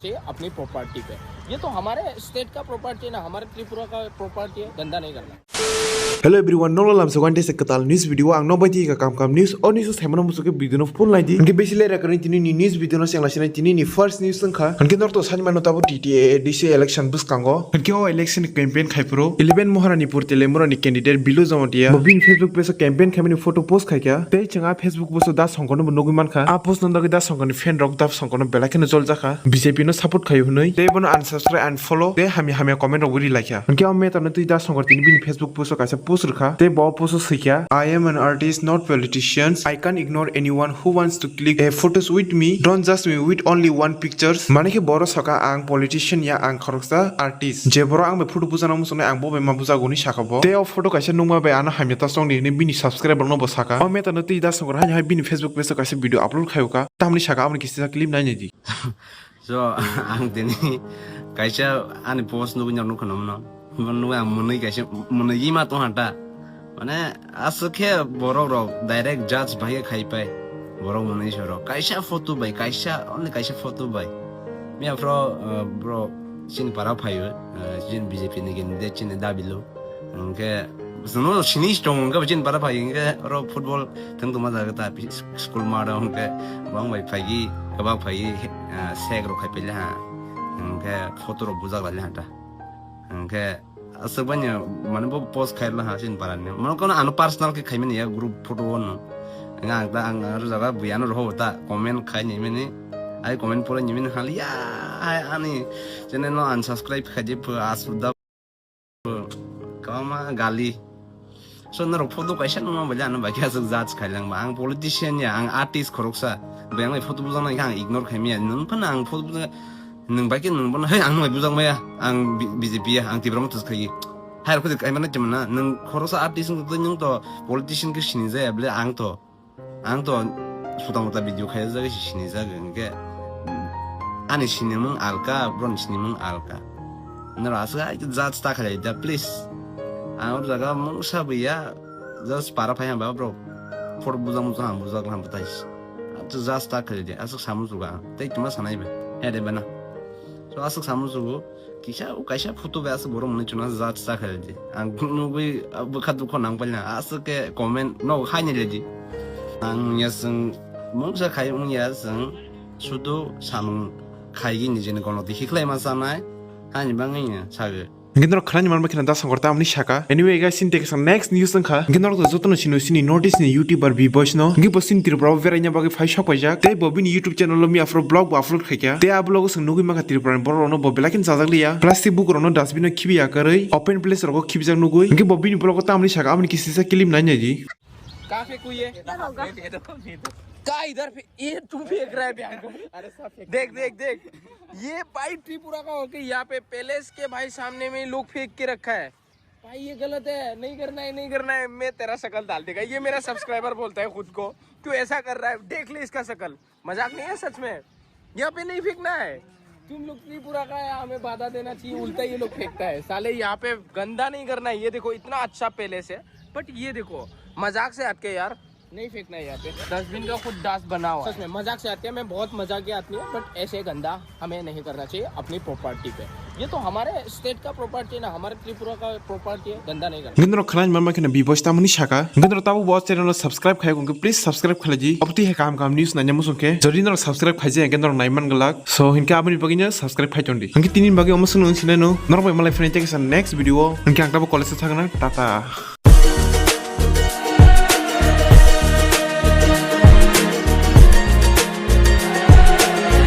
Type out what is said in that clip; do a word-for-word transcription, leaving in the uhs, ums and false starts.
चाहिए अपनी प्रॉपर्टी पे। ये तो हमारे स्टेट का प्रॉपर्टी है ना, हमारे त्रिपुरा का प्रॉपर्टी है, गंदा नहीं करना। Hello everyone, nolo lamsa wante se kwtal news video ang no bai di ka kam kam news o news o saimano musuke video no full nai di. Hingke besi le rakani tini ni news video no sengla sinai tini ni first news wngkha. Hingke nor to sani mano tabo T T A A D C election bwskango. Hingke o election campaign khai phuru eleven Moharanipur Telemura ni candidate Bilu Jamatia bo bini Facebook page o campaign khaimani photo post khaikha. Tei chwng a Facebook post o Da Songkor no bo nugwi mankha. A post no dagwi Da Songkor ni fan rok Da Songkor no belai kheno jol jakha. B J P no support khaio hwnwi. Tei bono unsubscribe, unfollow tei hamya hamya comment rok bo ri laikha. Hwnkhe o meta no twi Da Songkor tini bini Facebook post o kaisa post rwkha. Tei bo post o swikha, "I am an artist, not politicians. I can't ignore anyone who wants to click a photos with me. Don't judge me with only one pictures." Mane khe boro saka, "Ang politician ya, ang khoroksa artist. Je boro ang bai photo bujana muchungnai, ang bo bai ma bujago," hwnwi saka bo. Tei o photo kaisa nukma bai ano hamya ta chongdi hwnwi bini subscriber no bo saka. O meta no twi Da Songkor haino hai bini Facebook page o kaisa video upload khaio ka. Tamni saka aboni kisa clip nainai di. So, ang tini kaisa ani post nugwi nang nukha nono. Nugwi ang mwnwi kaisa mwnwi ma tong hanta. Mane aswk khe borok rok direct judge bai khai pai. Borok mwnwi sorok kaisa photo bai, kaisa, only kaisa photo bai. Miya phro, uh, bro, chini para phaio, uh, chini B J P ni candidate chini Dabilu. Hwnkhe, chwngno sini tong hwnkhe chini para phai hwnkhe oro football thwng tongma jaga ta school mat o hwnkhe bang bai phaigi, kwbang phaigi, ah, sek rok khai pili ha. Hwnkhe photo rok bujak lai ha ta. Hwnkhe aswk banya mane bo post khai la ha chini para ni. Mano kono ano personal khe khai mani ya group photo o no. Nga ang ta ang aro jaga buya no roho ta comment khai ni mani. Ai comment pore ni mani hali ya. Ai ani channel no unsubscribe khai di pho aswk da. Kwbangma gali. So, norok photo kaisa nungma bai le ano bai khe aswk judge khai lang ba. Ang politician ya, ang artist khoroksa. Bai ang bai photo bujak nai khe ang ignore khai maya. Nwng phano ang photo bujak, nwng bai khe nwng phano, "Hey, ang nwng bai bujak maya. Ang B-, B J P ya, ang Tipra Motha khai." Hai rok khai mano chwng na. Nwng khoroksa artist wng twi nwng to politician khe sini jaya bole ang to. Ang to suta muta video khaijak, sini jak hwnkhe ani sinimung alka, bro ni sinimung alka. Noro aswk hai judge ta khailai da, please. Ang o jaga mungsa buya, just para phai hamba, bro. Phor bujak mujak ham bujak ham bwtai. Aswk judge ta khailai di, aswk samung suga. Tei tuma sanai be. He de bana. So aswk samung sugu. Kisa o kaisa photo bai aswk borok mwnwi chwna judge ta khailai di. Ang nugwi bwkha dukho nang pailna aswk khe comment no haini le di. Ang wngya chwng mungsa khai wngya chwng sudu samung khaigwi nijeni gono di hiklai ma chanai haini bangwi sagwi. Hingke norok khwnani manma kheno Da Songkor tamni saka. Anyway guys, sini teke sa next news wngkha. Hingke norok to jotono sino sini North East ni YouTuber B Boys no. Hingke bo sini Tripura o beraina bagwi phai sok paijak. Tei bo bini YouTube channel o miya phuru vlog bo upload khaikha. Tei a vlog o chwng nugwi mankha Tripura ni borok rokno bo belai kheno chajak liya. Plastic bukur rokno dustbin o khibi ya kwrwi open place rogo khibijak nugwi. Hingke bo bini vlog o tamni saka aboni kisisa clip nai nai di. कहाँ फेंकू ये? कहाँ इधर फे-, ये तू फेंक रहा है भयंकर। अरे सब फेंक देख, देख, देख। ये भाई त्रिपुरा का होके यहाँ पे पैलेस के भाई सामने में लोग फेंक के रखा है। भाई ये गलत है, नहीं करना है, नहीं करना है। मैं तेरा शकल डाल देगा। ये मेरा सब्सक्राइबर बोलता है खुद को। तू ऐसा कर रहा है, देख ले इसका शकल। मजाक नहीं है सच में। यहाँ पे नहीं फेंकना है। तुम लोग त्रिपुरा का है, हमें बाधा देना चाहिए, उल्टा ये लोग फेंकता है। साले यहाँ पे गंदा नहीं करना है। ये देखो इतना अच्छा पैलेस है, बट ये देखो मजाक से हटके यार, नहीं फेंकना है यहाँ पे। डस्टबिन का खुद डस्ट बना हुआ है। सच में मजाक से हटके, मैं बहुत मजाक के आदमी हूँ, बट ऐसे गंदा हमें नहीं करना चाहिए अपनी प्रॉपर्टी पे। ये तो हमारे स्टेट का प्रॉपर्टी है ना, हमारे त्रिपुरा का प्रॉपर्टी है, गंदा नहीं करना। Hingke norok khwnani manma kheno B Boys tamoni saka. Hingke norok tabuk bo channel o subscribe khai hwnkhe please subscribe khlai di. Obotwi hai kaham kaham news naina muchung khe. Jodi norok subscribe khaijak hingke norok naiman glak. So hingke aboni bagwino subscribe khai tondi. Hingke tini bagwi omo swngno wngsinai no. Norok bai malai phai tei kaisa next video o. Hingke ang tabuk college o thangna. Tata.